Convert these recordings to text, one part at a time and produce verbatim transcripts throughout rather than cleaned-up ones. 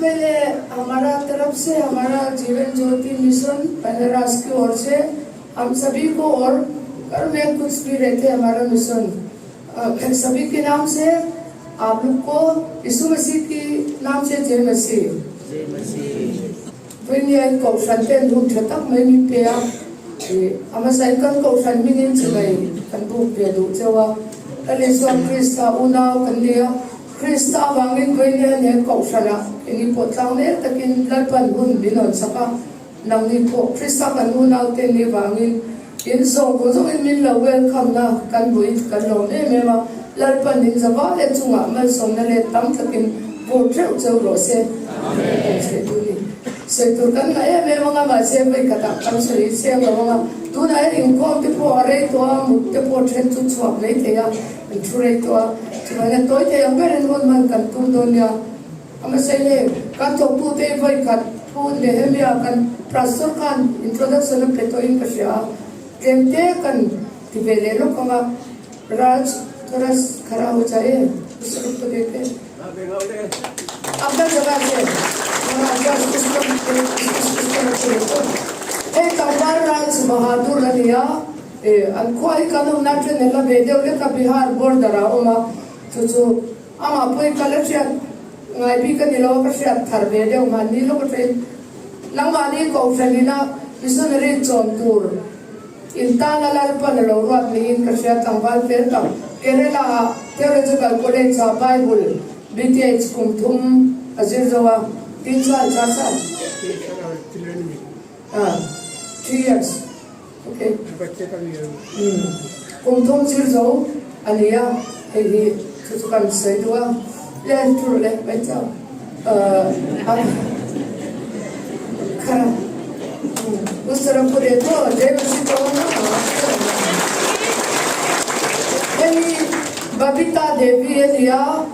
पहले हमारा तरफ से हमारा जीवन ज्योति मिशन बनारस की ओर से हम सभी को और घर में कुछ भी रहते हमारा मिशन, अ, सभी के नाम से आप लोग को यीशु मसीह के नाम से जय मसीह। Vawinia kohhran ten hun ṭha tak mai min pe a, i, a hmasain kan kohhran hmingin chibai kan buk ve duh cheu a. Lal Isua Krista unau kan ni a, Krista avangin vawinia he kohhranah eni pawh tlangnel takin Lalpan hun min hawn sak a, nangni pawh Krista kan unaute ni vangin in zawng kul zawngin min lo welcome na kan buin kan lawm em em a, Lalpan in zavale chungah malsawmna le tam takin vur ṭheuh cheu rawh se. Amen. Kan sawi tur ni. Sawi tur kan ngah em em anga, mahse, vawi khatah kan sawi chiang lo anga, tunah hian inkhawm te pawh a rei tawh a, mut te pawh ṭhen chu chhuak mai thei a, an thu rei tawh a, chuan a tawi thei ang berin hun hman kan tum dawn nia. A hmasa hi, kan thawktute vawi khat, Pu Nehemia, kan pastor khan introduction a pe tawhin ka hria a, tlem te kan ti ve leh lawk ang a, Raj, थोड़ा खड़ा हो जाए, दूसरे को देखे। आपका जगह है। और आपका उसको, उसको, उसको, उसको, उसको। Hei tlangval Raj Bahadur a ni a, eh, an khua hi kan awmna ṭan a la ve deuh lek a, Bihar border a awm a, chu chu amah pawhin ka la hriat ngai bik a ni lo, ka hriat thar ve deuh, mahni lawk aṭangin nangmahni kohhranina missionary chawn tur in tana Lalpan a lo ruat niin ka hria. Tlangval fel tak Kerala Theological College-a Bible B Th kum thum a zir zo a, tin sal, cha sal? Ah, three years. Okay. Hmm. Kum thum zir zo a ni a, hei hi chu chu kan sawi duh a. Le, thu le, mai chau. Ah, a, khara. Hmm. Usara pure to, David si to na. Hei Babita Devi a ni a,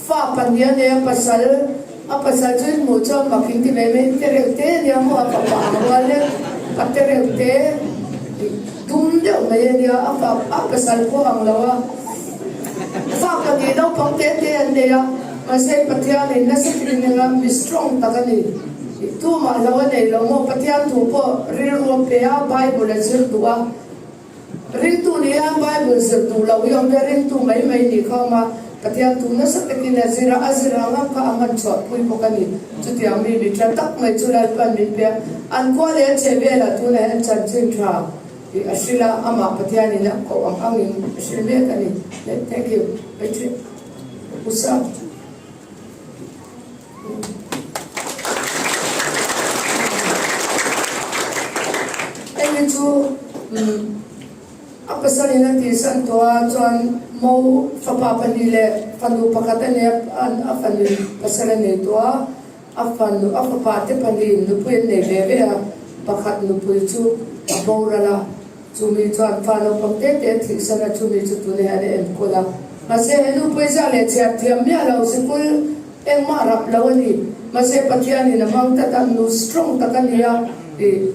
fa pahnih a nei a, pasal, a pasal chu in hmuh chuan mak in ti mai mai, te reuh te a nia maw, a fapa ang rual le, a te reuh te, dum deuh mai a nia, a fa, a pasal pawh ang lo a. Fa pahnih naupang te te an nei a, mahse, Pathianin nasa takin a mi strong tak a ni. Tumah lo a nei lo maw, Pathian thu pawh rilru a pe a, Bible a zir duh a. Ringtu nih hian Bible zir duh lo hi awm ve, ringtu mai mai nih kha awm a, Pathian thu nasa takin a zir a, a zir ang ang kha a hman chhuahpui bawk a ni. Chutiang mi mi ṭha tak mai chu Lalpan min pe a, an khua leh a chhehvelah tunah hian chanchin ṭha hi a hrilh a, amah Pathianin a koh ang angin a hrilh mek a ni. Thank you. Usa. Hemi chu, um, a pasalin a tihsan tawh a, chuan mo fapa pahnih leh fanu pakhat a nei a, a, a fanu pasal a nei tawh a, a fanu, a fapa te pahnih nupui an nei ve ve a, pakhat nupui chu a boral a. Chumi chuan fa naupang te te thihsan a, chumi chu tuni hian a enkawl a. Mahse, he nupui ziak leh chhiar thiam miah lo, sikul engmah rap lo a ni. Mahse, Pathianin a hmang tlat a, nu strong tak a ni a. I,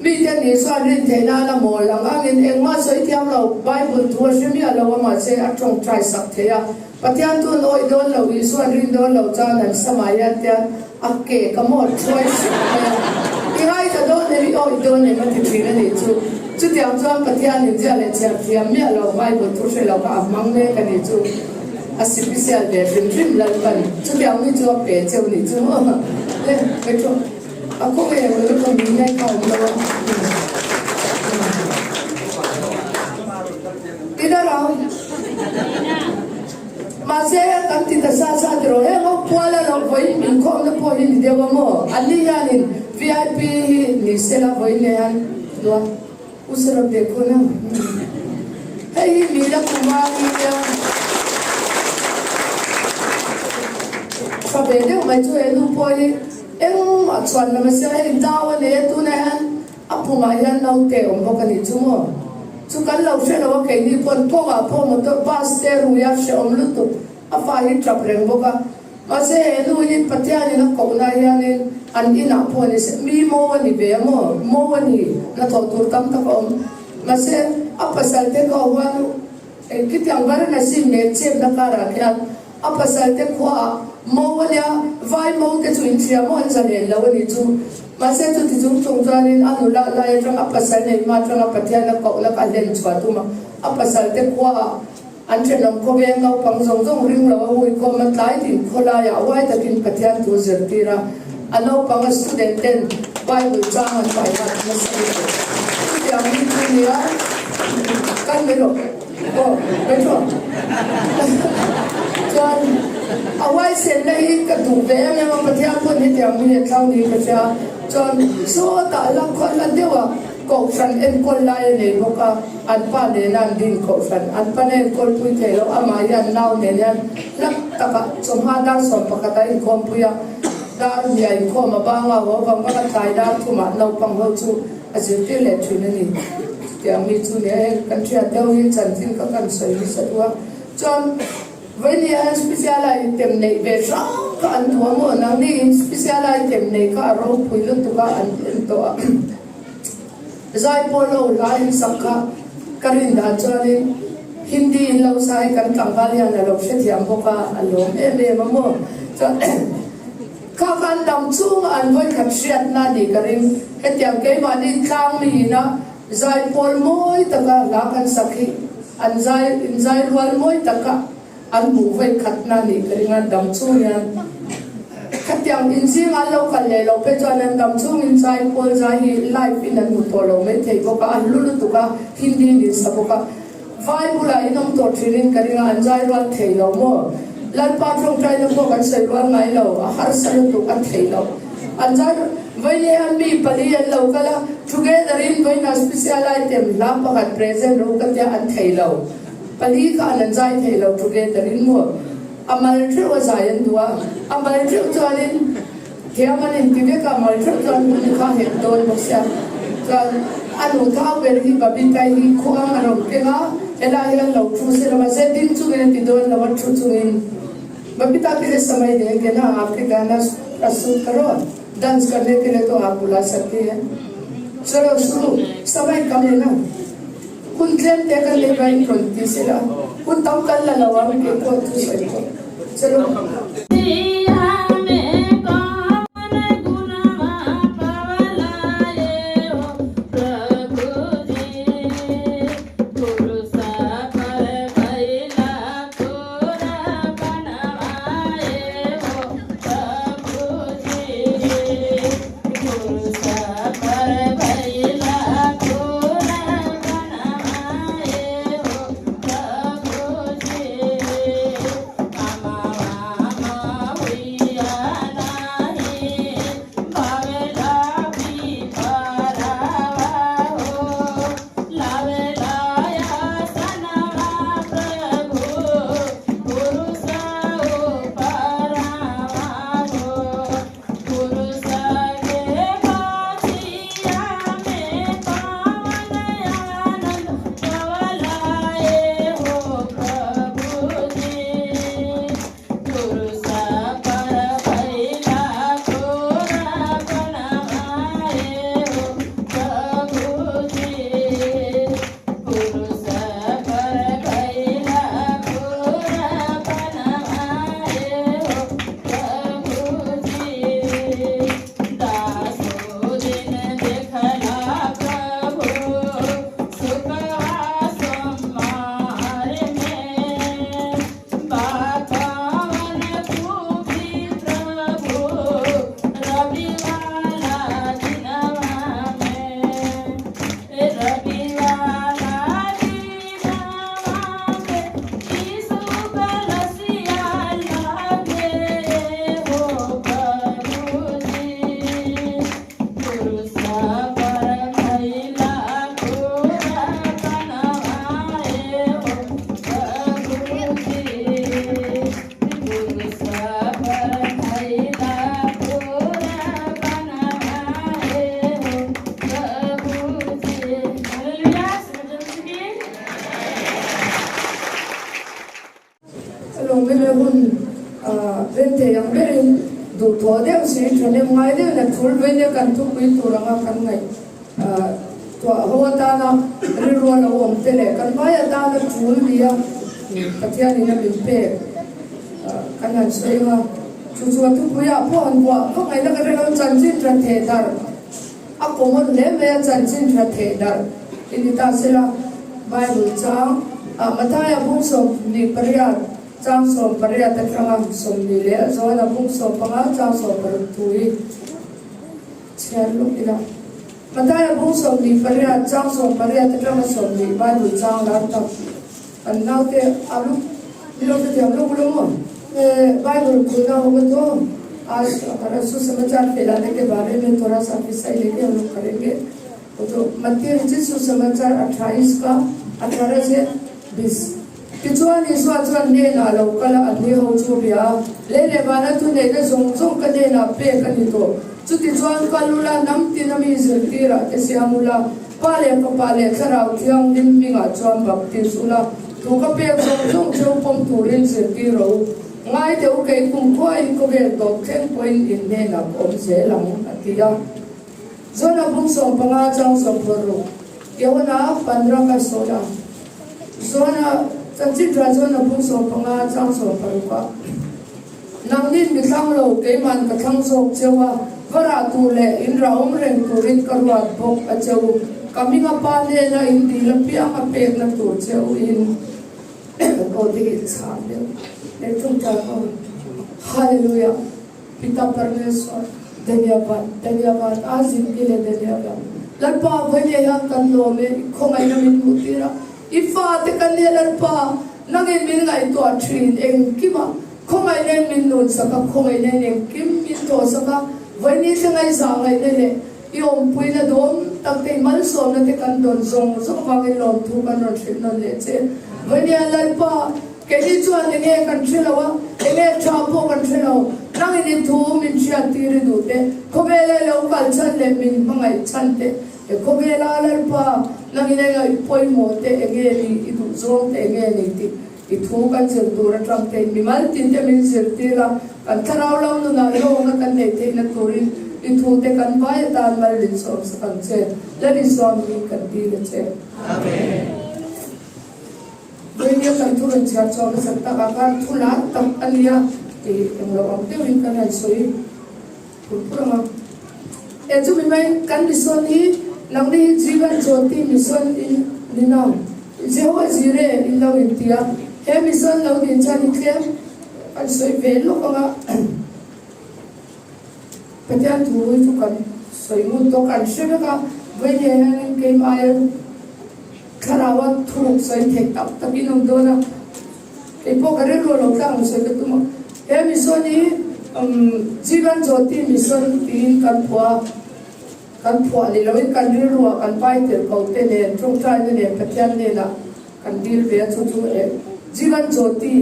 mite nih chuan rin theih nan a mawl ang angin engmah sawi thiam lo, Bible thu a hre miah lo a, mahse, a ṭawngṭai sak thei a. Pathian thuin awih dawn lo, Isuan rin dawn lo chuan an samah hian tiang a ke ka mawt thuai sup mai a. I hai ta dawn em, i awih dawn em a ti ṭhin a nih chu. Chutiang chuan Pathianin ziak leh chhiar thiam miah lo, Bible thu hre lo kha a hmang mek a nih chu. A special ve hrim hrim Lalpan. Chutiang mi chu a pe cheu nih chu. Le, Petro. A khawveng lo ka min ngai kha awm lo a. Ina ram. Mahse, kan ti ta sa sa ti rawh. Heng ho puala lo vawiin min khawmna pawh hi ni deuh a maw? An ni hianin V I P hi ni sela vawiin nge han tua. Usara pe khuna. Hei hi mi la kuma ni ya. Sa ve deuh mai chu he nu pawh hi. Engmah chuan lam a sia, hei, dau a nei a, tunah hian a pumah hian naute a awm bawk a nih chu maw? Chu kan lo hre lo a, keini pawn kawngah pawh motor bus te rui a hreawm lutuk, a fa hi ṭap reng bawk a. Mahse, he nu hi Pathianin a kohna hianin an inah pawh ni se, mi mo a ni ve a maw? Mo a ni, na thawh tur tam tak a awm. Mahse, a pasal te kha huan, eh, khitiang Varanasi hmel chepna karah khian a pasal te khuaah Mo a nia, vai mo te chu in ṭhiam maw, an zalen lo a ni chu. Mahse, chuti chung chung chuanin a nula lai aṭanga pasal neih ma aṭanga Pathian a kohna ka hlen chhuah tum a, a pasal te khua a an ṭhenawm khawveng naupang zawng zawng ring lo a hui khawm a, tlai din khawlaiah huai takin Pathian thu zirtir a, a naupang a student ten Bible chang an paihna nasa ni. Chutiang mi chu nia, kan mai rawh. Aw, mai ṭhuah. Chuan a huaisenna hi ka duh ve em em a, Pathian pawn hetiang mi a thlang ni ka hria. Chuan sawtah lak khaw la deuh a, Kohhran enkawl lai a nei bawk a, an pa nena an din kohhran, an pa nen enkawlpui thei lo, amah hian nau nen hian hlak takah chawhma dar sawm pakhat a inkhawmpui a, dar hnih a inkhawm a banga haw vang vang a tlai dar thumah naupang ho chu a zirtir leh ṭhin a ni. Chutiang mi chu nia, heng kan ṭhiante ho hi chanchin ka kan sawi nasa duh a. Chuan vawinia hian special item neih ve hrang kha an duh a maw, nangni in special item neih kha a ropui lutuk a, an en tawh a. Zaipawl lo hla insak kha ka rin dan chuanin Hindi in lo sa hi kan tlangval hian a lo hrethiam bawk a, a lawm em em a maw. Chuan kha khan dam chunga an vawi khat hriatna ni ka ring. Hetiang keimahni tlang mi ina Zaipawl mawi taka hla kan sak hi an zai, in zai rual mawi taka an hmuh vawi khatna ni ka ring a, dam chung hian. Khatiang in zinga an lo kal leh lo phei chuan an dam chungin Zaipawl zai hi live in an hmu tawh lo mai thei bawk a, a hlu lutuk a, Hindi in sa bawk a. Vai bulah in awm tawh ṭhinin ka ring a, an zai rual thei lo maw? Lalpa ṭawngṭaina pawh kan sawi rual ngai lo, a harsa lutuk a thei lo. An zai, vawinia hian mi pali an lo kal a, together in vawiina special item hla pakhat present ro ka tia an thei lo. Pali kha an, an zai thei lo together in maw? A mal ṭheuh a zai an duh a, a mal ṭheuh chuanin thiam an inti vek a, mal ṭheuh chuan hun kha hep dawn bawk sia. Chuan a nu thau ber hi Babita hi khuang a rawn keng a, helai hian lo ṭhu se lo, mahse ding chungin a ti dawn lo a, ṭhu chungin. Babita, kile samai de kena aapke gana a shoot karo, dance karne ke liye to aap bula sakte hain. Chalo shuru, samai kam hai na. Hun tlem te kan lei vai kon ti sela. Hun tam kan la lawa ke ko tu sai ko. Chalo. Lawng vele hun, ah, ven thei ang berin duh thawh deuh si, ṭhahnem ngai deuhin a ṭul vei nia kan thupui tur anga kan ngaih, ah, tuah ho atana rilru a lo awm te leh kan hmai atana ṭul nia, Pathianin a min pek, ah, kan han sawi anga. Chu chu a thupui ah pawh han vuah vak ngaihna ka rel a, Chanchin Ṭha thehdarh. A common hle mai a, Chanchin Ṭha thehdarh. I ni ta sela, Bible chang, ah, Mathaia bung sawmhnih pariat, chang sawm pariat aṭanga sawmhnih leh Johan bung sawm panga chang sawm paruk thu hi chhiar lawk ila. Mathaia bung sawmhnih pariat, chang sawm pariat aṭanga sawmhnih, Bible chang lar tak. Kan naute a luk, mi lo te thiam lo lo maw? Eh, Bible khulna ho ka to. आज अठारह सुसमाचार फैलाने के बारे में थोड़ा सा किस्सा लेके हम लोग करेंगे। वो तो मत्ती रचित सुसमाचार अट्ठाईस का अठारह से बीस। Tichuan Isua chuan hnenah lo kal a, a hnuai ho chu a bia a, lei leh vana thuneihna zawng zawng ka hnenah pek a ni tawh. Chutichuan kal ula, nam tina mi zirtirah te siam ula, Pa leh Fapa leh Thlarau Thianghlim hmingah chuan baptis ula, thu ka pek zawng zawng cheu pawm turin zirtir rawh u. Ngai teh u, kei kumkhuain khawvel tawp thleng pawhin in hnenah ka awm zel ang, a ti a. Johana bung sawm panga chang sawm paruk. Johana pandra ka sawi a. Johana, Chanchin Ṭha Johana bung sawm panga chang sawm paruk a. Nangnin mi thlang lo, keiman ka thlang zawk cheu a, varah tur leh in rah awm reng turin ka ruat bawk a cheu. Ka hming a Pa hnena in dil apianga pekna tur cheu in. Aw, te hi chhang deuh. Ei tum ta aw. Hallelujah. Pita Parmeswar, dhanyavad, dhanyavad, aaj din ke liye dhanyavad. Lalpa, vawiin hian kan lawm e, i khawngaihna min hmuh tir a. I fate kan nia Lalpa, nangin min ngaihtuah ṭhin engkim a. Khawngaihna in min nun sak a, khawngaihna in engkim min thawh sak a. Vawiin hi thleng a i zahngaihna leh i awmpuina dawm tak te, i malsawmna te kan dawn zawng zawng avangin lawmthu kan rawn hrilh nawn leh che. Vawiin hian Lalpa, keini chuan enge kan hre lo a, enge ṭha pawh kan hre lo. Nangin i thu min hriattir i duh te, khawvela i lo kal chhan leh min hmangaih chhan te, e khawvela Lalpa, nangin enge i pawimawh te, enge ni i duh zawng te, enge ni tih i thu kan zir tur aṭang te, mimal tin te min zirtir a, kan thlarau lam nunah lawmna kan neih theihna turin i thu te kan vai atan mal din sawm sak ang che. Lal Isua hmingin kan dil a che. Amen. Vawiina kan thu rawn chhiar chhuah hmasak takah khan thu lar tak a nia, i englo ang deuhin kan han sawi phur phur ang a. E, chumi mai kan mission hi, nangni hi Jeevan Jyoti mission in ni na, Jehovah Jireh in lo inti a. He mission lo din chuan i tlem kan sawi ve lawk ang a. Pathian thu hi chu kan sawi ngut tawh kan hre vek a, vawiina hian keimah aia thlarau a thu sawi theih tak takin awm dawn a, kei pawh ka rilru lo tlang sawi ka tum a. He mission hi, um, Jeevan Jyoti Mission tiin kan phuah a, kan phuah ni loin kan rilru a kan pai tirhkohte nen, ṭawngṭaina nen, Pathian hnenah kan dil ve a, chu chu, eh, Jeevan Jyoti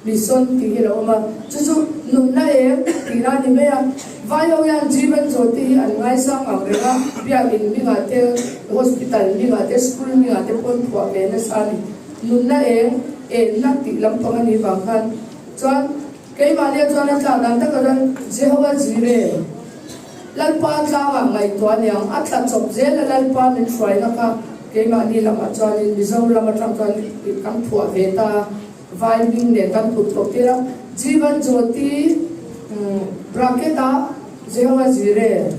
Mission tih hi lo awm a, chu chu nunna eng tihna a ni mai a. Vai ho hian Jeevan Jyoti hi an ngaisang ang reng a, biak in hmingah te, hospital hmingah te, school hmingah te pawn phuah ve nasa a ni. Nunna eng enna tih lampang a nih vang khan. Chuan keimahnia chuan a tlak dan taka chuan Jehovah Jireh, Lalpa tlangah ngaihtuah a ni ang, a tla chawp zel a, Lalpa min hruaina kha keimahni lamah chuanin Mizo lam aṭang chuan kan phuah ve ta, vai hming nen kan phut tawh tir a. Jeevan Jyoti, um, bracket-ah Jehovah Jireh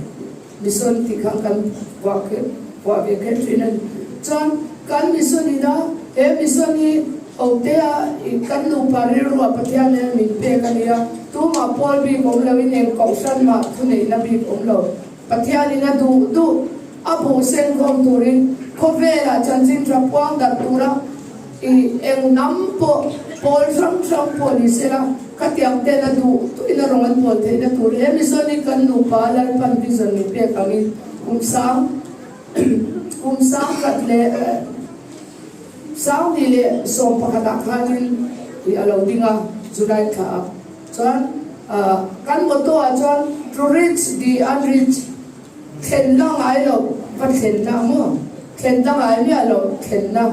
Mission tih khan kan vuah khe, vuah ve kher ṭhin a ni. Chuan kan mission ina, he mission hi Hotea, i, kan nupa rilruah Pathian nen min pek a nia. Tumah pawl bik awm loin eng kohhran mah thuneihna bik awm lo. Pathianin a duh duh a buh seng khawm turin khawvelah chanchin ṭha puang darh tura, i, eng nam pawh, pawl hrang hrang pawh ni sela, khatiang ten a duh duhin a rawng an pawl theihna tur. He mission hi kan nupa Lalpan vision min pek angin kum sang, kum sang khat leh, eh, Sang hnih leh sawm pakhatah khanin i a lo ding a, July thla ah. Chuan, ah, kan motto ah chuan, "To reach the unreached." Thlenna ngai lo, va thlenna maw? Thlenna ngai miah lo, thlenna.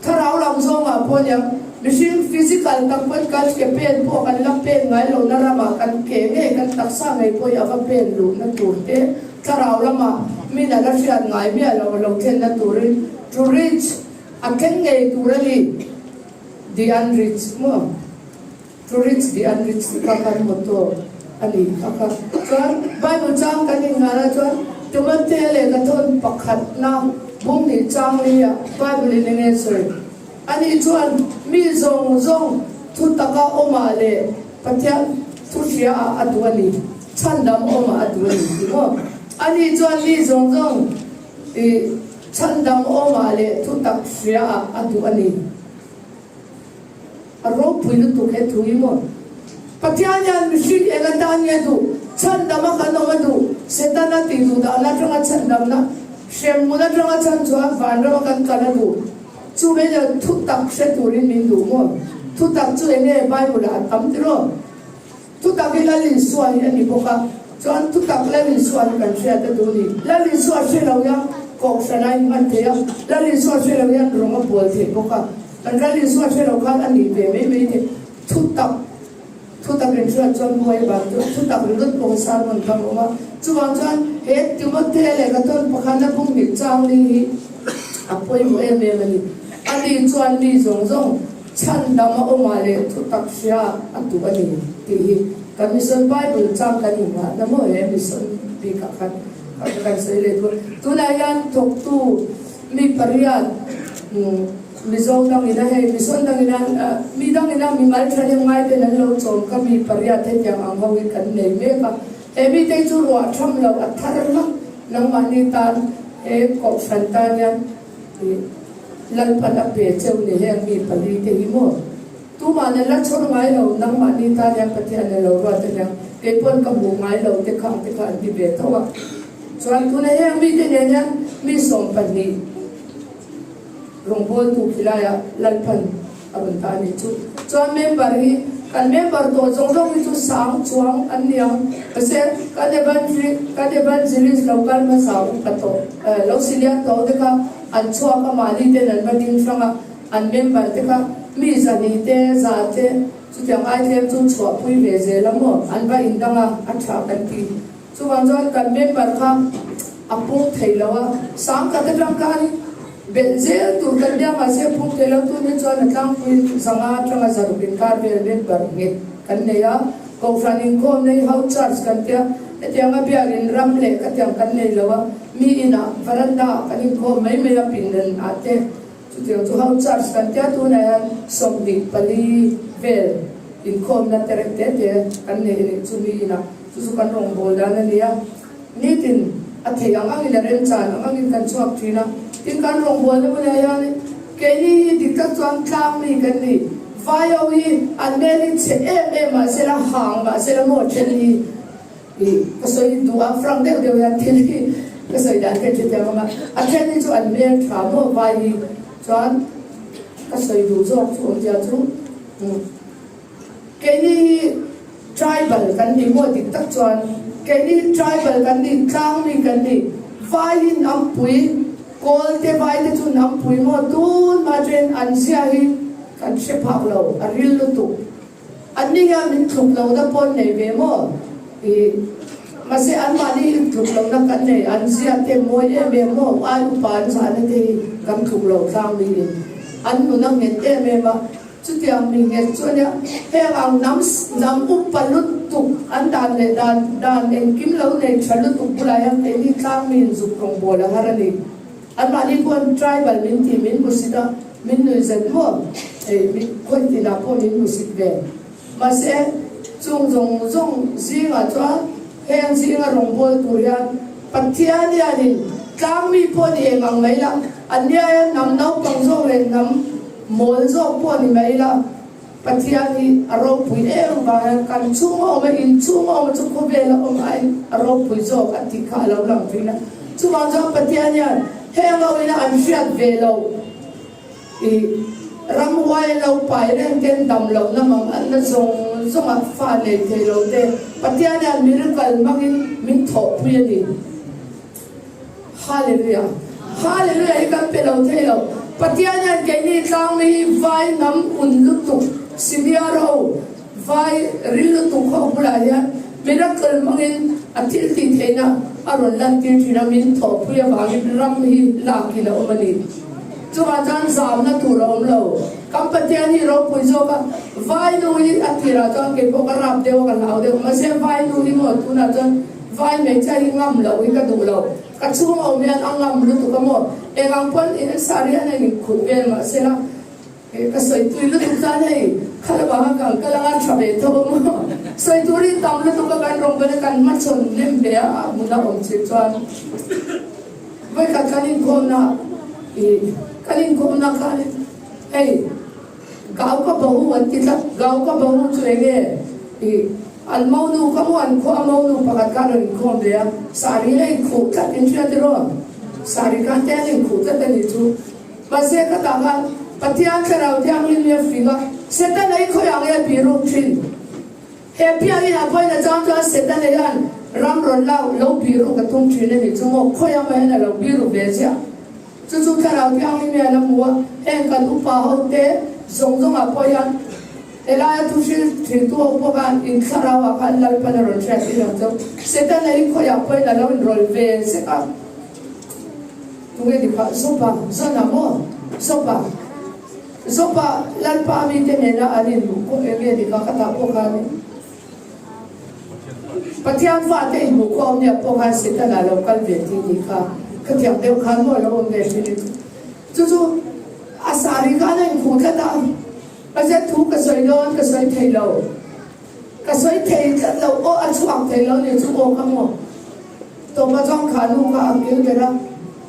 Thlarau lam zawngah pawh nia, mihring physical tak pawn kan ke pen pawh kan la pen ngai lohna ramah kan ke ngei, kan taksa ngei pawh hi a va pen luhna tur te. Thlarau lamah min a la hriat ngai miah lo, lo thlenna turin, to reach, a thleng ngei tur a ni, the unreached maw? To reach the unreached kha kan motto a ni kha kha. Chuan Bible chang kan inngahna chuan Timothy lekhathawn pakhatna bung hnih chang li ah Bible in enge sawi. Ani chuan mi zawng zawng thutaka awmah leh Pathian thu hria a a duh a ni. Chhandam awmah a duh a ni, ti maw? Ani chuan mi zawng zawng, i, chhandam awmah leh thutak hria a a duh a ni. A ropui lutuk he thu hi maw? Pathian hian mihring eng atan nge duh? Chhandam aṭanga kan awm a duh. Setana tihduhdahna aṭanga chhandamna, hremhmun aṭanga chhan chuan vanram a kan kal a duh. Chu mai lo, thutak hre turin min duh maw? Thutak chu enge Bible-ah a tam tiraw? Thutak hi Lal Isua hi a ni bawk a. Chuan thutak Lal Isua hi kan hriat a duh a ni. Lal Isua hre lo hian kohhran a inhman thei a. Lal Isua hre lo hian rawng a bual thei bawk a. Kan Lal Isua hre lo khan a nih ve mai mai thei. Thutak, thutak in hriat chuan mawi a bang chu. Thutak ringawt pawh sermon kan awm a. Chuvang chuan he Timothy lekhathawn pakhatna bung hnih chang li hi a pawimawh em em a ni. Ani chuan mi zawng zawng chhandam a awmah leh thutak hria a duh a ni tih hi kan Mission Bible chang kan inngahna maw, he Mission Week-ah khan kan sawi leh thu. Tunah hian thawktu mi pariat, um, Mizo dangin a hei, Mission dangin a, ah, mi dangin a mimal ṭhahnemngai ten an lo chawm kha, mi pariat hetiang ang ho hi kan nei mek a. He mite chu ruah ṭham lo, a thar hlak, nangmahni tan, he kohhran tan hian, eh, Lalpan a pe cheu ni heng mi pali te hi maw? Tumah nan la chhawr ngai lo, nangmahni tan hian Pathian a lo ruat a nia. Kei pawn ka hmuh ngai lo te kha, te kha an ti ve tho a. Chuan tuna heng mite nen hian mi sawm pahnih rawngbawltu khilaiah Lalpan a rawn ta a ni chu. Chuan member hi, kan member tawh zawng zawng hi chu sang chuang an ni ang. Mahse, kan evangeli-, kan evangelist lo kal hmasa upa tawh, eh, lo senior tawh te kha an chhuak a, mahni ten an va ding hrang a, an member te kha mi zahnih te, za te, chutiang ai tlem chu chhuahpui ve zel a maw, an va indang a, a ṭha kan ti. Chuvang chuan kan member kha a pung thei lo a, sangkhat aṭang khan belh zel tur kan nia, mahse, a pung thei lo. Tuni chuan a tlangpui zanga aṭanga zaruk inkar vel member nghet kan nei a, kohhran inkhawmna hi house church kan tia, hetianga biakin ram leh khatiang kan nei lo a, mi inah veranda kan inkhawm mai mai a, pindanah te. Chutiang chu house church kan tia, tunah hian sawmhnih pali vel inkhawmna terek te te kan nei a nih chu, mi inah. Chu chu kan rawngbawl dan a nia. Nitin a theih ang angin, a remchan ang angin kan chhuak ṭhin a. Tin, kan rawngbawlna hmunah hian keini hi dik tak chuan tlang mi kan ni. Vai ho hi an hmel hi chhe em em mah sela, hang mah sela maw, ṭhen hi. I, ka sawi duh a, frank deuh deuh hian thil hi ka sawi dan ṭhen ṭhin teh ang a. A ṭhen hi chu an hmel ṭha maw, vai hi chuan ka sawi duh zawk chu awm tia chu, hmm. Keini hi tribal kan ni maw, dik tak chuan keini hi tribal kan ni, tlang mi kan ni. Vai hi an pui, Kawl te, vai te chu an pui maw, tun hma ṭhin an zia hi kan hre phak lo, a ril lutuk. An ni hian min tluk lohna pawh an nei ve maw? I, mahse, anmahni hi tluk lohna kan nei, an zia te mawi em em maw? Ai upa an zahna te hi kan tluk lo tlang niin an nun a nghet em em a. Chutiang mi nghet chu a nia, heng ang nam, nam upa lutuk, an dan leh dan, dan engkim lo nei ṭha lutuk bulah hian keini tlang miin zuk rawngbawl a har a ni. Anmahni pawhin tribal min tih min hmusit a, min nuihzet maw? Eh, min khawi tinah pawh min hmusit ve. Mahse, chung zawng zawng zingah chuan heng zinga rawngbawl tur hian Pathian hianin tlang mi pawh ni eng ang mai la, an nia hian nam naupang zawk leh nam mawl zawk pawh ni mai la, Pathian hi a ropui em vang hian kan chhunga awm a, in chhunga awm a chu khawvela awm a, a ropui zawk a tih kha a lo lang thin a. Chuvang chuan Pathian hian heng ho ina an hriat ve lo. I, ramhuai lo pai reng ten dam lohna manganna zawng zawngah fa nei thei lo te Pathian hian miracle hmangin min thawhpui a ni. Hallelujah. Hallelujah hi kan pe lo thei lo. Pathian hian keini tlang mi hi vai nam un lutuk, senior ho, vai ril lutuk ho bulah hian miracle hmangin a thil tih theihna a rawn lantir ṭhin a, min thawhpui avangin ram hi lakin a awm a ni. Chuvang chuan zamna tur a awm lo. Kan Pathian hi ropui zawk a, vainu hi a tirah chuan kei pawh ka rap deuh a, ka hlau deuh. Mahse, vainu hi maw, tunah chuan vai hmeichhia hi ngam loh hi ka duh lo. Ka chhung awm hian a ngam lutuk a maw. Eng ang pawn in sari an a inkhuh vel mah sela, eh, ka sawi tui lutuk chuan hei, khalvanga kan kal anga ṭha ve tho a maw. Sawi tur hi tam lutuk a, kan rawng vel a, kan hmachhawn lem ve a, a hmun a awm chhin chuan. Vawikhat kan inkhawmna, i, kan inkhawmna khan, hei, gau ka bahu an ti tlat, gau ka bahu chu eng nge, i, an monu ka mu an khaw a, monu pakhat kha rawn inkhawm ve a, sari lei khuh tlat in hria ti rawn, sari khan te an inkhuh tlat a ni chu. Mahse, khatah khan Pathian Thlarau Thianghlim hi a fing a, Setana i khawiah nge biru ṭhin? He piangin a pawn a chang chuan Setana hian ram rawn lak lo biru ka tum ṭhin a ni chu maw, khawiah mai hian a lo biru ve ziah. Chu chu Thlarau Thianghlim hian a mu a, heng kan upa ho te zawng zawngah pawh hian, helaia thu hrilh ṭhintu ho pawh khan in thlarauah khan Lalpan a rawn hriat ila chu. Setana hi khawiah pawhin a lo inrawl ve zek a. Tunge ni kha, Joba, Jona maw? Joba. Joba, Lalpa mite nena an inhmuh khawm, eng nge ni kha, khatah pawh khan Pathian fate inhmuh khawm nia pawh khan Setana lo kal ve ti ni kha. Ka thiam deuh khan maw lo awm ve ti ni. Chu chu, a sari khan a inkhuh tlat a. Mahse, thu ka sawi dawn, ka sawi thei lo. Ka sawi thei tlat lo, aw, a chhuak thei lo ni chu aw ka maw. Tawpa chuan kha nu kha a kil ber a,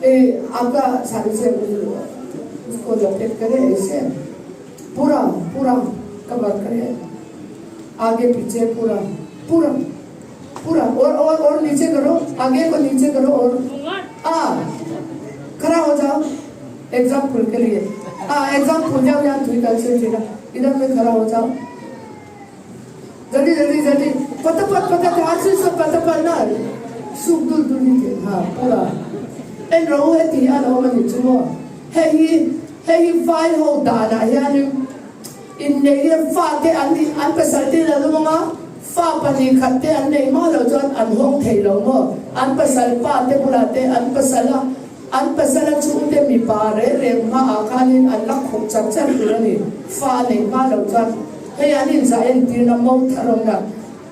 eh, आपका साड़ी से उसको लपेट करे ऐसे, पूरा, पूरा कवर करे, आगे पीछे पूरा, पूरा, पूरा, और, और, और नीचे करो, आगे को नीचे करो और, हाँ, खड़ा हो जाओ, एग्जाम्पल के लिए, हाँ, एग्जाम्पल जाओ, यहाँ तुम इधर से, इधर में खड़ा हो जाओ। जल्दी, जल्दी, जल्दी। फटाफट, फटाफट, हाथ से सब फटाफट ना। Suk dul dul ni te. Ha, pura. En ro he ti a lo ma ni chu maw. Hei hi, hei hi vai ho dana hian in, in nei hi fate an, an pasal te la lo ma. Fa pahnih khat te an nei ma lo chuan an hawng thei lo maw. An pasal pa te bula te an pasal a. An pasal a chhungte mipa reng reng hmaah khanin an la khawp chat chat tur a ni. Fa a neih hma lo chuan hei an inzah entirna mo thar awm na.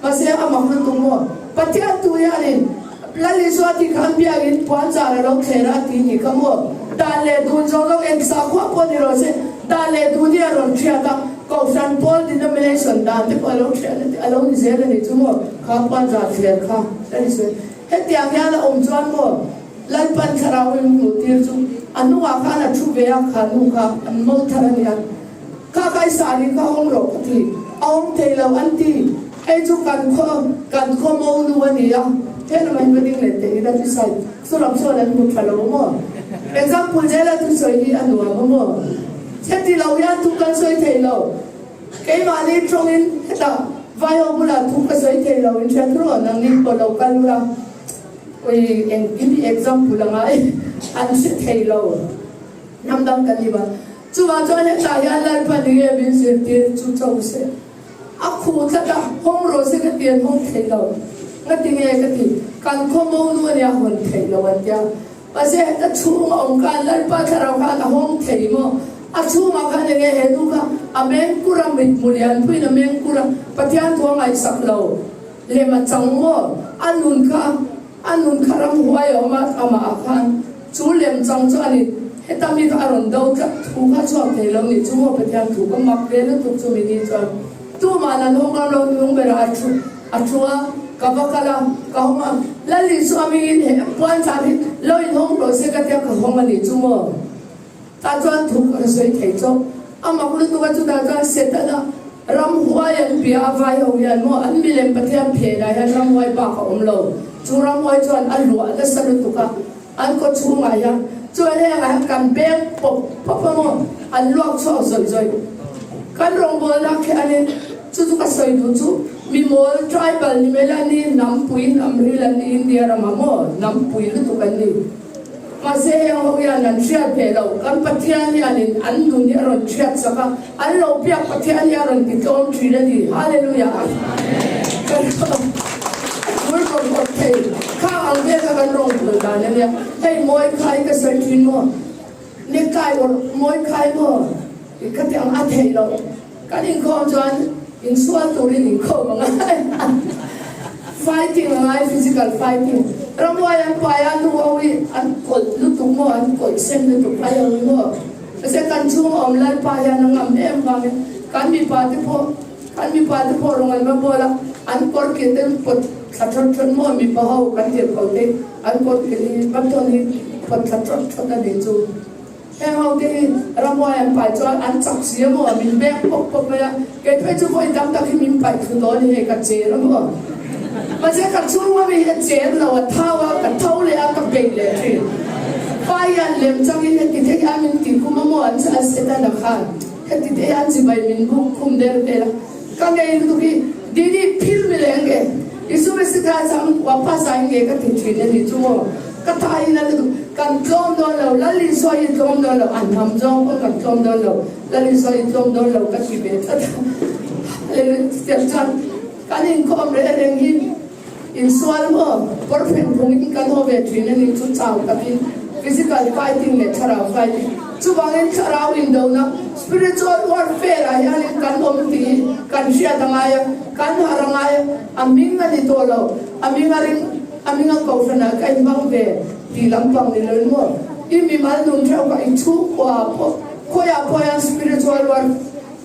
Mahse, a mak lutuk maw? Pathian tu hianin Lal Isua ti khan biakin puanzar a lo thler a ti ni kha maw? Dan leh dun zawng zawng eng sakhua pawh ni rawh se, dan leh dun hi a rawn hriat a, Kohhran Pawl denomination dan te pawh a lo hriat a lo ni zel a ni chu maw? Kha puanzar thler kha Lal Isua. Hetiang hian a awm chuan maw? Lalpan thlarau in hmuh tir chu a hnungah khan a thu ve a, kha nu kha an mo thar a ni a. Kha khai sari kha hawng rawh ka ti. A hawng thei lo an ti. Hei chu kan khaw, kan khaw mo nu a ni a. He lamah i va ding leh teh i la ti sai. Chu lam chuan an hmu ṭha lo maw? Example zela thu sawi hi a nuam a maw? Heti lo hian thu kan sawi thei lo. Keimahni ṭawngin heta vai ho bulah thu ka sawi thei lo in hriat rawh, nangni pawh lo kal ula. Ui, eng, in example a ngai, an hre thei lo. Hnam dang kan ni va. Chuvang chuan hetah hian Lalpan enge min zirtir chu chauh se. A khuh tlat a, hawng rawh se ka ti, an hawng thei lo. Ngati nge ka ti, kan khaw mo nu a nia, hawn thei lo an tia. Mahse, heta chhunga awm khan Lalpa thlarau khan a hawng thei maw? A chhungah khan enge he nu kha a meng kura, mit mu lian puin a meng kura, Pathian thu a ngaihsak lo. Lem a chang maw? A nun kha, a nun kha ramhuai a awm a, amah a khan chu lem chang chu a ni. Heta mi kha a rawn do tlat thu kha chhuak thei lo ni chu maw? Pathian thu ka mak ve lutuk chu mi ni chuan. Tuman an hawng ram lo nung berah a thu, a thu a, ka va kal a, ka hawng a. Lal Isua hmingin he puanzar hi lo inhawng rawh se ka tia, ka hawng a ni chu maw? Tah chuan thu ka sawi thei chauh. A mak lutuk a, chutah chuan Setana ramhuai an bia a, vai ho hian maw, an milem Pathian phenah hian ramhuai bak a awm lo. Chu ramhuai chuan a luah nasa lutuk a. An khaw chhungah hian, chuan hengah hian kan beng pawp pawp a maw, an luak chhuak zawih zawih. Kan rawngbawlna khianin, chu chu ka sawi duh chu, mi mawl tribal ni mai la ni, nampui, namril an ni India ramah maw, nampui lutuk an ni. Mahse, heng ho hian an hriat ve lo, kan Pathian hianin an nun hi a rawn hriat sak a. An lo biak Pathian hi a rawn ti tlawm ṭhin a ni. Hallelujah. Kan tul rawng rawng thei. Kha ang vel kha kan rawng tul dan a nia. Hei mawi khai ka sawi ṭhin maw? Necktie or mawi khai maw? I ka tiang a thei lo. Kan inkhawm chuan insual turin inkhawm a ngai. Fighting a ngai, physical fighting. Ramhuai an pai a, nu ho hi an kawlh lutuk maw, an kawlh sen lutuk a lo ni maw? Mahse, kan chhung a awm Lalpa hian a ngam em vangin kan mipa te pawh, kan mipa te pawh rawng an va bawl a, an kawr kil te pawt thla thawt thawt maw, mipa ho kan tirhkoh te an kawr kil hi, button hi pawt thla thawt thawt a ni chu. Heng ho te hi ramhuai an pai chuan an chak si a maw, min beng pawp pawp mai a. Kei phei chu vawi tam tak hi min paih thu tawh a ni hei ka cher a maw. Mahse, ka chhunga mi hi a cher lo a, thau a, ka tho leh a, ka beih leh ṭhin. Pa hian lem changin heti te hian min tih khum a maw, an, an Setana khan. Heti te hian chibai min buk khum der vel a. Ka ngei lutuk hi, Didi, phil mi leng nge. Isu Krista chang wa pa sai nge ka ti ṭhin a ni chu maw. Ka thai na lutuk, kan tlawm dawn lo, Lal Isua hi tlawm dawn lo, an ham zawng pawh kan tlawm dawn lo, Lal Isua hi tlawm dawn lo ka ti ve tlat a. Hallelujah, tiang chuan kan inkhawm reng reng hi. Insual maw, porphen phungin kan haw ve ṭhin a ni chu, chau takin physical fighting leh thlarau fighting. Chuvangin thlarau indona, spiritual warfare-ah hianin kan awm tih kan hriat a ngai a, kan harh a ngai a, a hming a ni tawh lo, a hming a ring, a hming a kohhranah ka inhmang ve tih lampang ni lo in maw? I mimal nun ṭheuh kha i chhungkua pawh, khawiah pawh hian spiritual war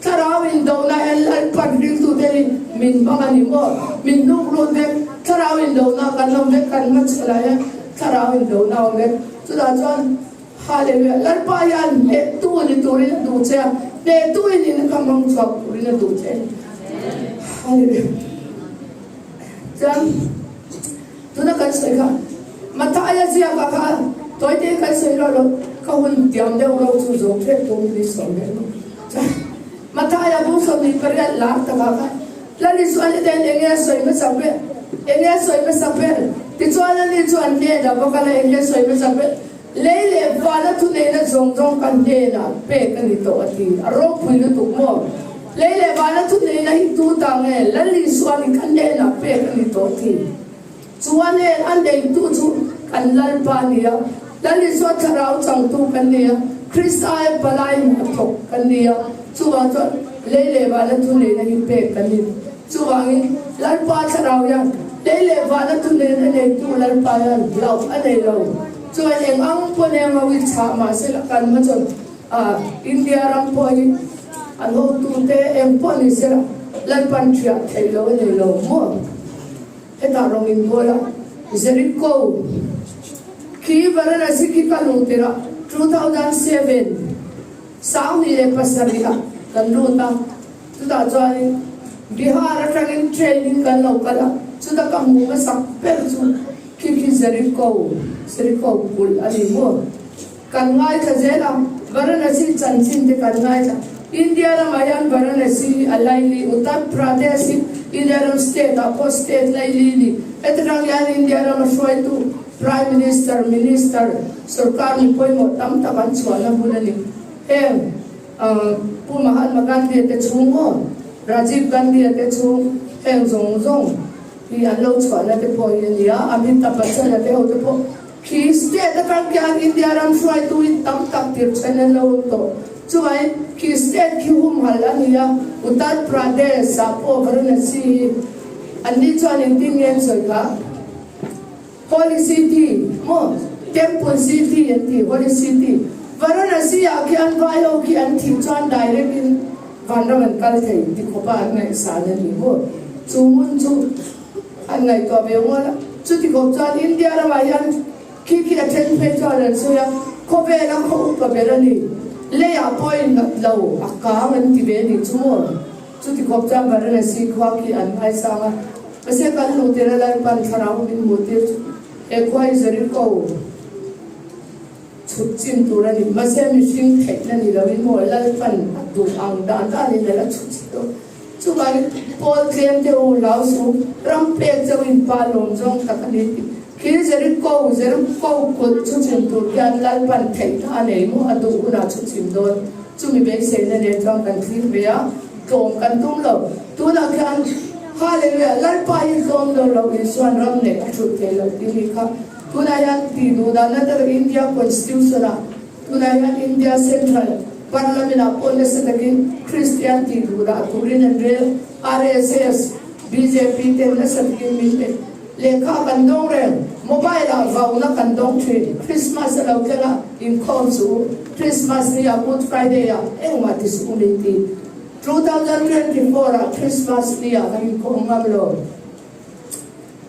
Thlarau indona hian Lalpan ringtute hi min hmang a ni maw? Min hnuk lut vek, thlarau indona kan awm vek, kan hmachhalah hian thlarau indona awm vek. Chutah chuan, hallelujah, Lalpa hian hnehtu ni turin a duh che a, hnehtu in in ka hmang chhuak turin a duh che a ni. Hallelujah. Chuan, tuna kan sawi kha, Mathaia ziaka kha, tawite kan sawi rawh lo, ka hun tiam deuh rawh chu zawng ṭhek tum ni sawm vel maw. Chuan, Mathaia bung sawmhnih pariat lar taka kha, Lal Isuan i ten enge a sawi hmasak ber, enge a sawi hmasak ber, tichuan ani chuan hnehna bawk a la, enge a sawi hmasak ber, Lei leh vana thuneihna zawng zawng kan hnenah pek a ni tawh a ti. A ropui lutuk maw? Lei leh vana thuneihna hi tu ta nge? Lal Isua ni kan hnenah pek a ni tawh a ti. Chuan he a neitu chu kan Lalpa a ni a. Lal Isua thlarau changtu kan ni a. Krista he palai hnathawk kan ni a. Chuvang chuan lei leh vana thuneihna hi pek kan ni. Chuvangin Lalpa thlarau hian lei leh vana thuneihna neitu Lalpa hian hlauh a nei lo. Chuan eng ang pawh nen ho hi chhah mah sela kan hmachhawn, a, India ram pawh hi an hotute eng pawh ni sela Lalpan ṭhiah theih lo a nei lo maw? Hetah rawng inbual a, Jericho khi Varanasi khi ka luh tirh a, two thousand seven, Sanghnih leh pasarih ah kan lut a, chutah chuanin Bihar aṭangin train-in kan lo kal a, chuta ka hmuh hmasak ber chu khi khi Jericho, Jericho kulh a ni maw? Kan ngaithla zel a, Varanasi chanchin te kan ngaithla. India lamah hian Varanasi a laili, Uttar Pradesh hi India ram state ah pawh state laili ni. Heta ṭang hian India ram a hruaitu Prime Minister, Minister, sorkar mi pawimawh tam tak an chhuahna hmun a ni. Heng, ah, Pu Mahatma Gandhi te chhung maw, Rajiv Gandhi te chhung, heng zawng zawng hi an lo chhuahna te pawh hi a ni a, Amitabh Bachchan te ho te pawh khi state aṭang khian India ram hruaitu hi tam tak tirhchhuahin an lo awm tawh. Chuvangin khi state khi humhalh a ni a, Uttar Pradesh ah pawh Varanasi hi anni chuan engtin nge an sawi kha? Holy City, maw? Temple City an ti, Holy City. Varanasi ah khian vai ho khi an thih chuan direct in vanram an kal thei ti khawpa an ngaihsan a ni maw? Chu hmun chu an ngaihtuah ve ngal a. Chuti khawp chuan India ramah hian khi khi a ṭhen phei chuan an sawi a, khawvela khaw upa ber a ni. Leiah pawh a innat lo, a kang an ti ve a ni chu maw? Chuti khawp chuan Varanasi khua khi an ngaisang a. Mahse, kan luh tirh a, Lalpan thlarau min hmuh tir chu, he khua hi Jericho chhut chin tur a ni. Mahse, mihring theihna ni loin maw, Lalpan a duh ang dan danin a la chhut si tawh. Chuvangin pawl tlem te u hlau sung, ram pek chauhin pa lawm zawng tak a ni tih. Khi Jericho, Jericho kulh chhut chin tur khian Lalpan theihna a nei maw, a duh hunah chhut chin dawn. Chumi beiseina nen chuan kan thlir ve a, tlawm kan tum lo. Tunah khian, hallelujah, Lalpa hi tlawm dawn lo, Isuan ram neih a ṭhut thei lo tih hi kha. Tunah hian tihduhdahna te India Constitution-ah Tunah hian India Central Parliament-ah pawh nasa takin Kristian tih duhdah turin an rel, R S S, B J P te nasa takin min pe. Lehkha kan dawng reng, mobile-ah vauna kan dawng ṭhin, Krismas a lo thleng a, inkhawm suh u, Krismas ni-ah, Good Friday-ah engmah ti suh u min ti. Two thousand twenty-four-ah Krismas ni-ah kan inkhawm ngam lo.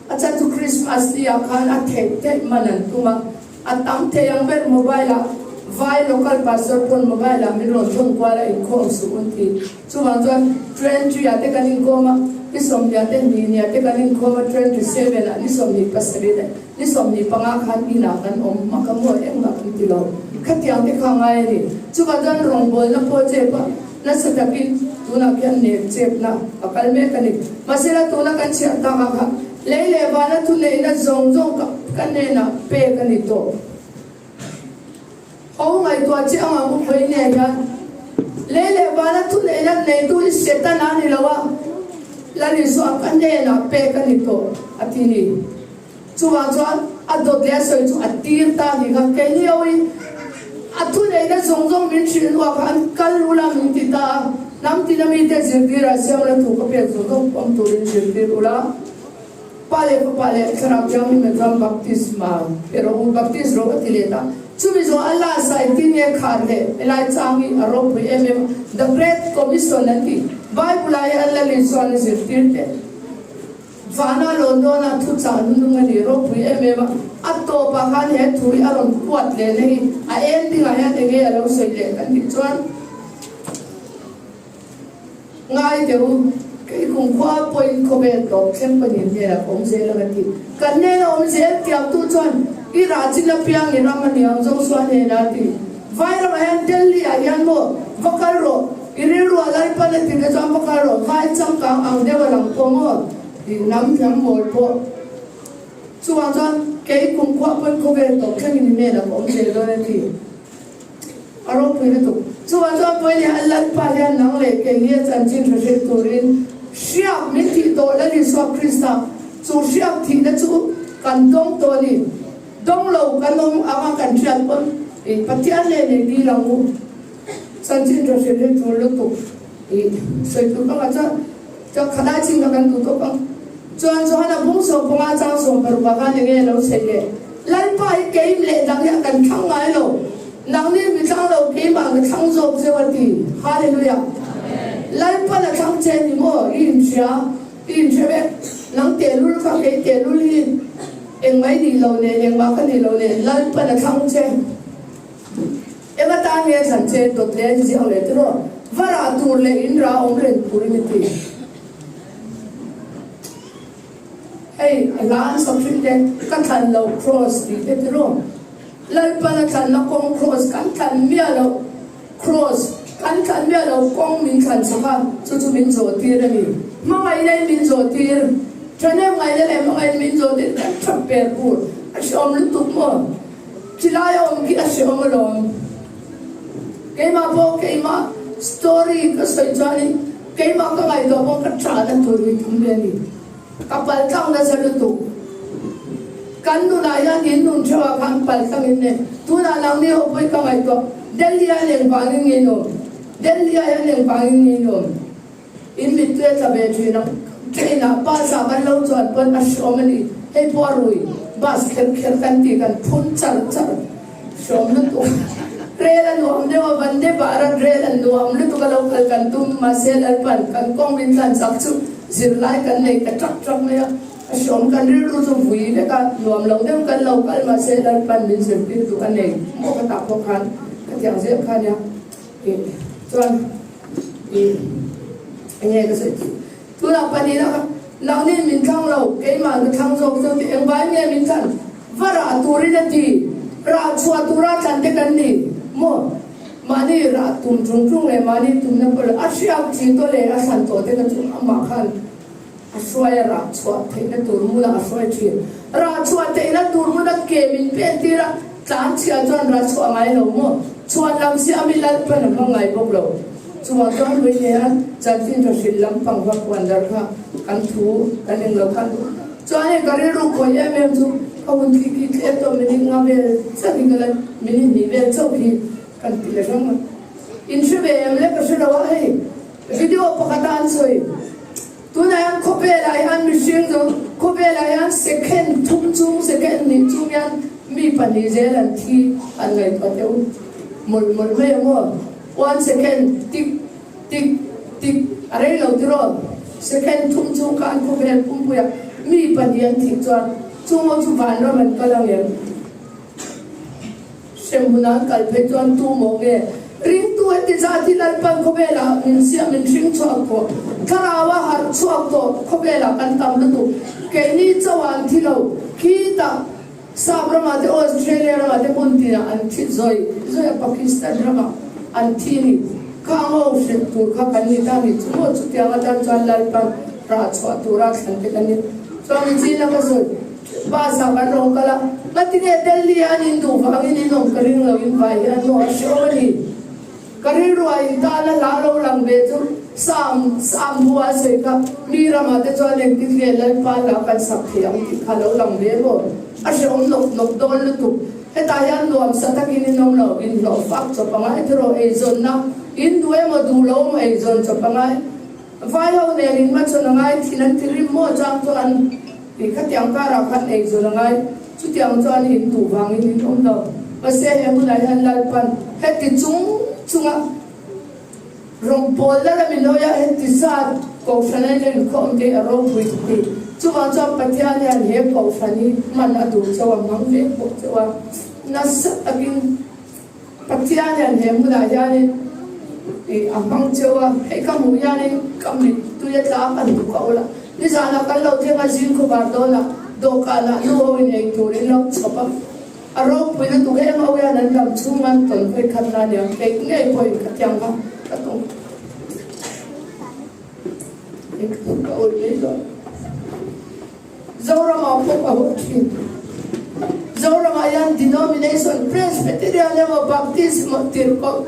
A chhan chu Krismas ni-ah khan a theih theih man an tum a, a tam thei ang ber mobile-ah, vai local pastor pawn mobile-ah min rawn thawn kual a, inkhawm suh un ti. Chuvang chuan twenty-ah te kan inkhawm a, ni sawmhnih-ah te, hnih hnih-ah te kan inkhawm a, twenty-seven-ah, ni sawmhnih pasarih leh ni sawmhnih panga khan inah kan awm mak a maw, engmah kan ti lo. Khatiang te kha a ngai a ni. Chuvang chuan rawngbawlna pawh che pah nasa takin tunah khian nek chepna a kal mek a ni. Mahsela, tuna kan chhiar takah kha lei leh vana thuneihna zawng zawng ka, ka hnenah pek a ni tawh. Ho ngaihtuah chiah ang ang u, vawiin hian lei leh vana thuneihna neitu hi Setana a ni lo a, Lal Isua ka hnenah pek a ni tawh a ti ni. Chuvang chuan a dawt leh a sawi chu a tir ta a ni kha. Keini ho hi a thuneihna zawng zawng min hrilh ruah kha an kal ula min ti ta a, hnam tina mite zirtirah siam la thu ka pek zawng zawng pawm turin zirtir ula. Pa leh Fapa leh Thlarau Thianghlim-ah chuan baptisma pe rawh u, baptis rawh a ti leh ta. Chumi zawh a lasa engtin nge khar leh helai chang hi a ropui em em. The Great Commission an ti. Bible-ah hian Lal Isuan a zirtirte vana lawn dawna thu chah nunung a ni, ropui em em a. A tawpah khan he thu hi a rawn kuat leh na hi, a ending-ah hian enge a lo sawi leh kan tih chuan, ngai teh u, kei kumkhua pawhin khawvel tawp thleng pahnih hnenah ka awm zel ang a ti. Kan hnena awm zel tiamtu chuan i rah chin apiang i ram a ni ang, Joshua hnena a ti. Vai ramah hian Delhi-ah hian maw va kal rawh, i rilruah Lalpan a ti te chuan va kal rawh, vai changkang ang deuh a lang pawh maw, i hnam hnam mawl pawh. Chuvang chuan kei kumkhua pawhin khawvel tawp thlengin i hnenah ka awm zel dawn a ti. A ropui lutuk. Chuvang chuan pawhin hian Lalpa hian nang leh kei hi a chanchin hre hril turin hriak min thih tawh Lal Isua Krista chu hriak thihna chu kan dawng tawh a ni. Dawng lo kan awm anga kan hriat pawn, eh, Pathian leh nei dil ang u. Chanchin hre hril hi tur lutuk. I sawi tur bangah chuan, chuan khalai chhing kha kan duh tawk ang. Chuan Johana bung sawm panga chang sawm paruk ah khan enge lo sawi leh? Lalpa hi kei leh nang hian kan thlang ngai lo. Nangni mi thlang lo, keimah ka thlang zawk che u a ti. Hallelujah. Lalpan a thlang che ni maw? I inhria, i inhre vek. Nang tehlul kha kei tehlul hi engmah i nih lo nen, engmah ka nih lo nen, Lalpan a thlang che. Eng atan nge thlan che dawt leh a inziak leh tiraw? Va rah tur leh in rah awm ren turin i ti. Hei, a hla an sak hrim te, ka thlan lo cross tih te tiraw? Lalpan a thlanna kawng cross kan thlan miah lo, cross kan thlan miah lo kawng min thlan sak a, chu chu min zawhtir a ni. Hmangaihna in min zawhtir, thahnem ngaihna leh hmangaihna min zawhtir kan thap per bur a hreawm lutuk maw? Chilai a awm khi a hreawm alawm. Keimah pawh keimah story ka sawi chuanin keimah ka ngaihtuah pawh ka ṭahna tur hi tum ve a ni. Ka paltlang nasa lutuk. Kan nunah hian in nun ṭheuhah khan paltlang in nen. Tunah nangni ho pawh hi ka ngaihtuah. Delhi-ah hian engvangin nge in awm? Delhi-ah hian engvangin nge in awm? In mittui a tla ve ṭhin ang. Train-ah bus-ah kan lo chuan pawn a hreawm a ni. Hei pawh a rui, bus kher kher kan tih, kan phun char char. Hreawm lutuk. Rel a nuam deuh a, Vande Bharat rel a nuam lutuk a lo kal kan tum, mahse, Lalpan kan kawng min thlan sak chu zirlai kan nei ta ṭak ṭak mai a. A hreawm, kan rilru chu vui vek a, nuam lo deuh kan lo kal, mahse, Lalpan min zirtirtu a nei. Maw ka tah pawh khan ka tiang zel kha nia. I, chuan, i, enge ka sawi tih? Tunah pahnihna kha, nangnin min thlang lo, keimah ka thlang zawk zawk tih, engvangin nge min thlan? Va rah turin a ti. Rah chhuah tura thlan te kan ni maw? Mahni rah tum ṭung ṭung leh mahni tumna pawh leh a hriak ṭhin tawh leh a thlan tawh te kha chu amah khan a hruai a, rah chhuah theihna tur hmunah a hruai ṭhin. Rah chhuah theihna tur hmuna ke min pen tir a, tlan chhiah chuan rah chhuah ngai lo maw? Chhuah lam siam hi Lalpan a hmangai bawk lo. Chuvang chuan vawiin hian chanchin ṭha hrilh lampang va puan darh kha kan thu kan eng lo khan. Chuan hei ka rilru khawih em em chu ka hun thli ki tlem tawh minute nga vel chauh hi ka la, minute hnih vel chauh hi kan ti leh hrang a. In hre ve em le ka hre lo a hei. Video pakhat a an sawi. Tunah hian khawvelah hian mihring zawng, khawvelah hian second thum chung, second hnih chung hian mi pahnih zel an thi, an ngaihtuah teuh. Mawlh mawlh mai a maw? One second, tik, tik, tik, a rei lo tiraw? Second thum chung khan khawvel pumpuiah mi pahnih an thih chuan, chu maw chu vanram an kal ang em? Hremhmun an kal phei chuan tu maw nge? Ringtu heti zat hi Lalpan khawvelah min siam, min hring chhuak tawh, thlarauva harh chhuak tawh khawvelah kan tam lutuk. Keini chauh an thi lo, khitah Sam ramah te, Australia ramah te, hmun tinah an thi zawi zawi a, Pakistan ramah an thi ni. Kha ango hrep tur kha kan ni ta ni chu maw, chutiang atan chuan Lalpan rah chhuah tura thlan te kan ni. Chuan i china ka sawi. Bus-ah kan rawn kal a, ngatinge Delhi-a an in duh vangin in awm ka ring lo, in vai hian maw a hreawm a ni. Ka rilruah in tana hla lo lang ve chu, Sam, Sam bua a sawi kha, mi ramah te chuan engtik nge Lalpa hla kan sak thei ang tih kha lo lang ve maw? A hreawm nawk nawk dawn lutuk. Hetah hian nuamsa takin in awm lo, in hlawh fak chawp a ngai, thuro eizawnna, in duh emaw duh lo emaw eizawn chawp a ngai. Vai ho nen in hmachhawn a ngai, thin an ti rim maw chang chuan i khatiang karah khan eizawn a ngai. Chutiang chuan in duh vangin in awm lo. Mahse, he hunah hian Lalpan heti chung chunga rawngbawlna lam in awih a, heti zat kohhran a in inkhawm te a ropui ti. Chuvang chuan Pathian hian he kohhran hi man a duh chauh a, hmang ve pawh chauh a, nasa takin Pathian hian he hmunah hianin, i, a hmang cheu a, hei ka hmuh hianin ka mittui a tla a, ka hnu ka ul a. Nizanah kan lo thleng a, zing khawvar dawnah dawhkanah nu ho in ei turin lo chhawp a. A ropui lutuk em, ho hian an dam chhunga an tawn vawi khatna a ni ang, kei ngei pawhin ka tiang kha ka tawng. Ka ul mai dawn. Zoramah pawh ka hawh ṭhin. Zoramah hian denomination, Presbyterian emaw, Baptist emaw, tirhkoh,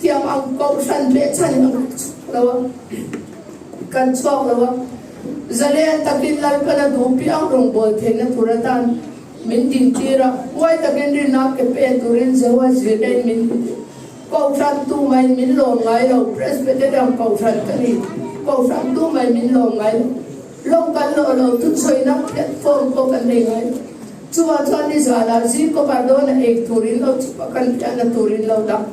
tiang ang kohhran behchhan ang kan chhuak lo a. Kan chhuak lo a. Zalen takin Lalpan a duhpi ang rawngbawl theihna tur atan min dintir a. Huai takin rinna ke pe turin Jehovah Jireh min Kohhran tumah in min lawm ngai lo, Presbyterian kohhran ka ni. Kohhran tumah in min lawm ngai lo. Lawm kan lawh lo, thuchhuahna platform pawh kan nei ngai lo. Chuvang chuan nizanah zing khawvar dawnah ei turin lo, chhuah kan piahna turin lo dang.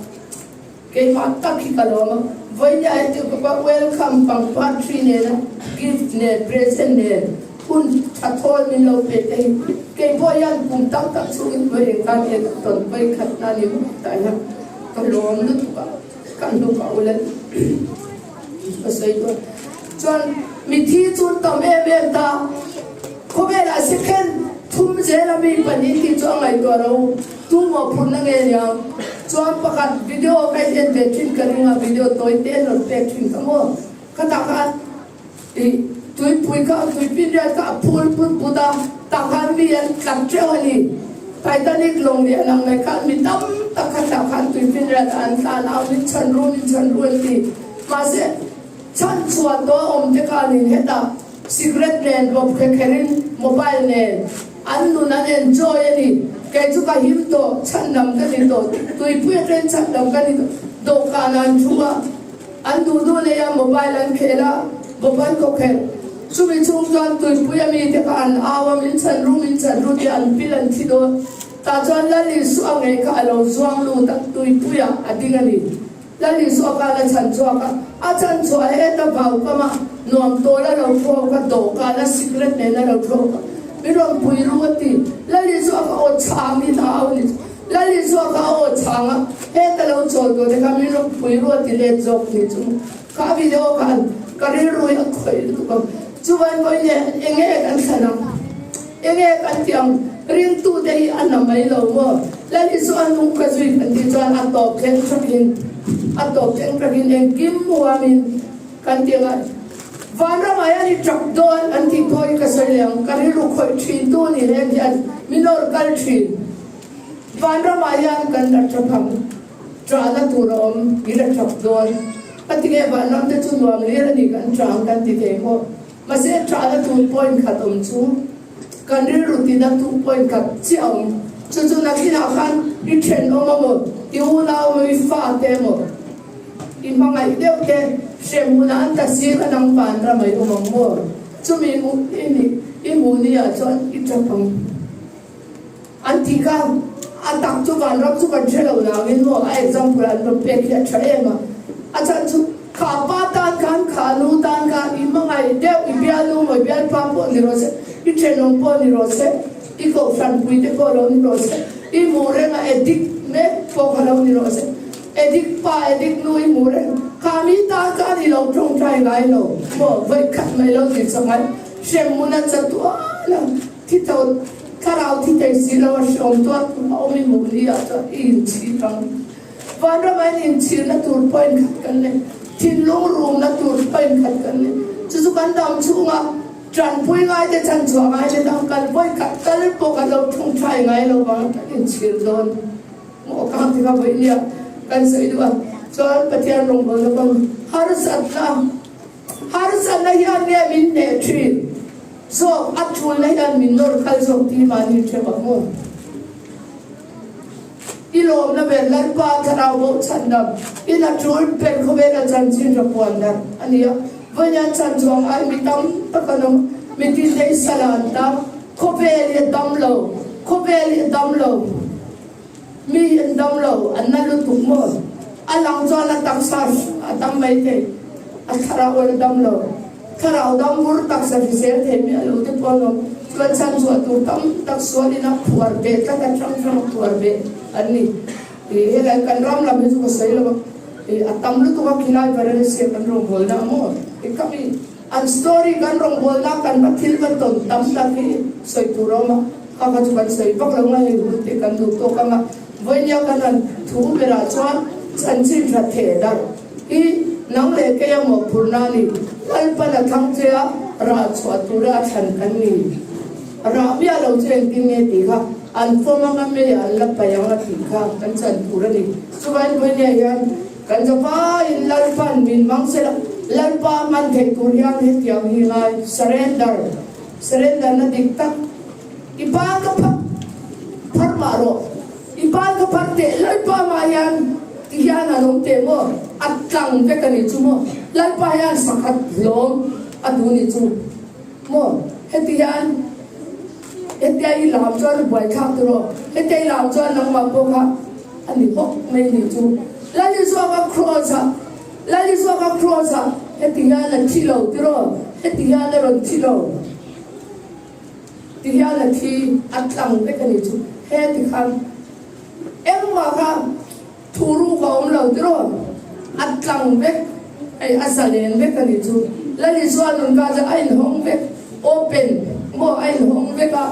Keimah tak hi ka lawm a. Vawinia ei tirhkoh pawh welcome pangpar ṭhi nena, gift nen, present nen, hun ṭha thawl min lo pe te hi. Kei pawh hian kum tam tak chhungin vawi engkar en a tawn vawi khatna ni maw tah hian ka lawm lutuk a, ka hnu ka ul a, ka sawi dawn. Chuan mithi chu tam em em ta. Khawvelah second thum zela mi pahnih tih chu a ngaihtuah rawh u. Tu mawhphurhna nge niang. Chuan pakhat video ka en ve ṭhin ka ring a, video tawi te an rawn pek ṭhin ka maw. Khatah khan, i, tuipui kha, tuipinriat kha a phul put put a, tah khan mi an tlat teuh a ni. Titanic lawng lian ang mai khan mi tam tak khatah khan tuipinriat an tlan a, min chhan ru, min chhan ru an ti. Mahse, chhan chhuah tawh a awm te khanin hetah cigarette nen bawp khe kherin mobile nen an nun an enjoy a ni. Kei chu ka him tawh, chhandam ka ni tawh, tuipui aṭangin chhandam ka ni tawh, dawhkanah an thu a, an duh duh neia mobile an khel a, bawp an khaw kher. Chumi chhung chuan tuipuia mite kha an au a, min chhan ru, min chhan ru tia an pil an thi dawn. Tah chuan Lal Isua ngei kha a lo zuang lut a, tuipuiah a ding a ni. Lal Isua khan a chhan chhuak a, a chhan chhuah heta vau kama nuam tawl a lo thu ho kha, dawhkana cigarette nen a lo thu ho kha, min rawn pui ru a ti. Lal Isua kha aw chhang hi ta a ni. Lal Isua kha aw chhang a, heta lo chawl tur te kha min rawn pui ru a ti let zawk ni chu. Kha video khan ka rilru hi a khawih lutuk a. Chuvang vawiin enge kan thlan ang? Enge kan tih ang? Ringtute hi a na mai lo maw? Lal Isua nung ka zui kan tih chuan a tawp thleng ṭhakin, a tawp thleng ṭhakin engkim huamin kan tih ang a. Vanramah hian i ṭap dawn an tih pawh hi ka sawi leh ang. Ka rilru khawih ṭhin tu ni hian hian min awr kal ṭhin. Vanramah hian kan la ṭap ang, ṭahna tur a awm, i la ṭap dawn. A ti nge, vanram te chu nuam lir a ni kan ṭah ang kan ti thei maw? Pasian ṭhahna tur point khat om chu, kan rilru tina tur point khat chiah om. Chu chu nakinah khan i ṭhen om a maw, i unau maw, i fate maw, i hmangaih deuhte hremhmuna an ta si kha nang vanram ai um ang maw? Chumi mu, i ni, i mu ni ah chuan i ṭap ang. An tih kha, a tak chu vanram chu kan hre lo nangin maw, a example an rawn pek hi a ṭha em a. A chhan chu, kha pa tan khan, kha nu tan khan, i hmangaih deuh, i bialnu maw, i bialpa pawh ni rawh se, i ṭhenawm pawh ni rawh se, i kohhranpui te pawh lo ni rawh se, i muh renga addict mek pawh kha lo ni rawh se, addict pa, addict nu i muh reng, kha mi tan khan i lo ṭawngṭai ngai lo, maw, vawi khat mai lo ti changai, hremhmuna chatuana, thi tho, thlarau thi thei si lo a hreawm tuar tum a awm i muh ni ah chuan i inchhir ang. Vanrama in inchhirna tur point khat kan nei, thinlung rumna tur point khat kan nei. Chu chu kan dam chhunga ṭanpui ngai te, chhan chhuah ngai te dang kan vawi khat kal pawh kan lo ṭawngṭai ngai lo vang kan inchhir dawn. Maw, ka ti kha vawi nia kan sawi duh a. Chuan Pathian rawngbawlna kan harsatna, harsatna hian nge min hneh ṭhin? Zawk a ṭulna hian min nawr kal zawk tih mah ni ṭheuh a maw? I lawmna ber Lalpa thlarau bohchhan dam, in a ṭul ber khawvela chanchin ṭha puan darh a ni a. Vawiina chhan chuang ai mi tam tak an awm, mitin te i salan ta, khawvel hi a dam lo, khawvel hi a dam lo. Mi hi an dam lo, an na lutuk maw? A lang chuan a taksa a dam mai thei, a thlarau a dam lo. Thlarau dam vur taksa hrisel thei mi a lo te pawh an awm. Chuan chhan chhuah tur tam tak sualin a phuar beh tlat a hrang hrang a phuar beh an ni. I, helai kan ram lam hi chu ka sawi lo a. I, a tam lutuk a, khilai Varanasi a kan rawngbawlna maw? I, ka mi An story kan rawngbawlna kan va thil va tawn tam tak hi sawi tur a awm a, kha kha chu kan sawi vak lo ngai, hei hun te kan duh tawk ang a. Vawiina kan han thu berah chuan chanchin ṭha theh darh hi nang leh kei a mawhphurhna a ni. Lalpan a thlang che a, rah chhuah tura a thlan kan ni. Rah miah lo chu engtin nge tih kha, an fawm ang a, mei ah an la pai ang a tih kha kan chan tur a ni. Chuvangin vawiina hian Kan zavaiin Lalpan min mang sela, Lalpa man theih tur hian hetiang hi ngai, surrender, surrender na dik tak. I ban ka phar, phar mah rawh. I ban ka phar teh, Lalpa mah hian ti hian an awm teh maw? A tlang vek a ni chu maw? Lalpa hian sakhat hlawm a duh ni chu. Maw, heti hian, hetia i lam chuan buai thlak tiraw, hetia i lam chuan nangmah pawh kha a ni hawk mai ni chu. Lal Isua kha cross-ah, Lal Isua kha cross-ah, heti hian a thi lo tiraw, heti hian a rawn thi lo. Ti hian a thi a tlang vek a ni chu. Heti khan, engmah kha, Thu ruk a awm lo tiraw, a tlang vek, hei, a zalen vek a ni chu. Lal Isua nun kha chu a inhawng vek, open, maw, a inhawng vek a.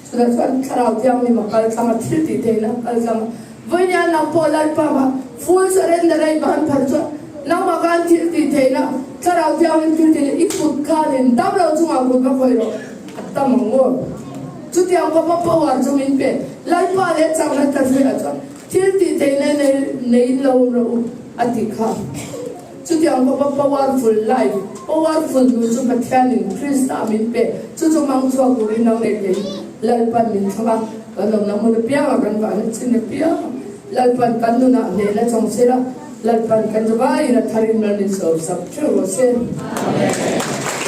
Chutah chuan Thlarau Thianghlim a kal tlang a, thil tih theihna a kal tlang a. Vawiina nang pawh Lalpa kha full surrender a i ban phar chuan, nangmah khan thil tih theihna, Thlarau Thianghlim thil tih theihna, i kut khan in damlo chungah kut va khawih rawh, a tam ang maw. Chutiang khawpa power chu min pe. Lalpa leh changna ta hriah chuan, Thil tih theihna nei, nei lo rawh u, a ti kha. Chutiang khawpa powerful life, powerful nu chu Pathianin Krista min pe. Chu chu mang chhuak turin nang leh kei Lalpan min thlang a, kan awmna hmun apianga kan vahna chin apianga Lalpan kan nunah hnehna chang sela, Lalpan kan zavaiin a tharin mal min sawm sak ṭheuh rawh se. Amen.